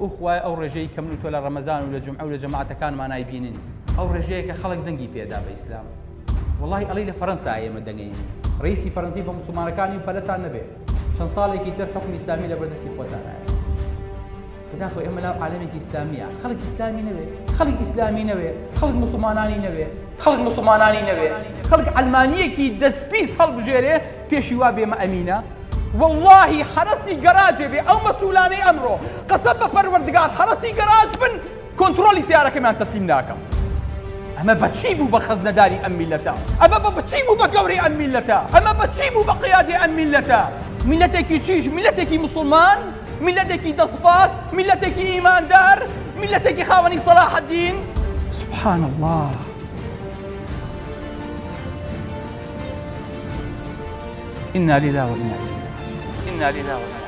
ئەو خوایە ئەو ڕێژەی کە من و تۆ لە ڕەمەزان و لە جومعە و لە جەماعەتەکانمان نایبینن ئەو ڕێژەیە کە خەڵک دەنگی پێدا بە ئیسلام وەڵاهی ئەڵێی لە فەرەنسا ئێمە دەنگەین ڕئیسی فەرەنسی بە موسڵمانەکانی و پەلەتان نەبێ چەند ساڵێکی تر حوکمی ئیسلامی لە بەردەستی خۆتانایە بەداخەوە ئێمە لاو عالەمێکی ئیسلامیە خەڵک ئیسلامی نەوێ خەڵک ئیسلامی نەوێ خەڵک موسڵمانانی نەوێ خەڵک موسڵمانانی نەوێ خەڵک عەلمانیەکی دەستپیس هەڵبژێرێ پێشی وا بێمە ئەمینە واللهی حەرەسی گەراجێ بێ ئەو مەسولانەی ئەمڕۆ قەسەم بە پەروەردگار حەرەسی گەراج بن کۆنترۆلی سیارەکەمیان تەسلیم ناکەم ئەمە بەچی بوو بە خەزنەداری ئەم میلەتە ئەمە بە بچی بوو بە گەورەی ئەم میلەتە ئەمە بەچی بوو بە قیادی ئەم میلەتە میلەتێکی چیش میلەتێکی مسلمان میلەتێکی دەستپاک میلەتێکی ئیماندار میلەتێکی خاوەنی سەلاحەدین سبحان الله إنا لله وإنا إليه راجعون إنا لله وإنا.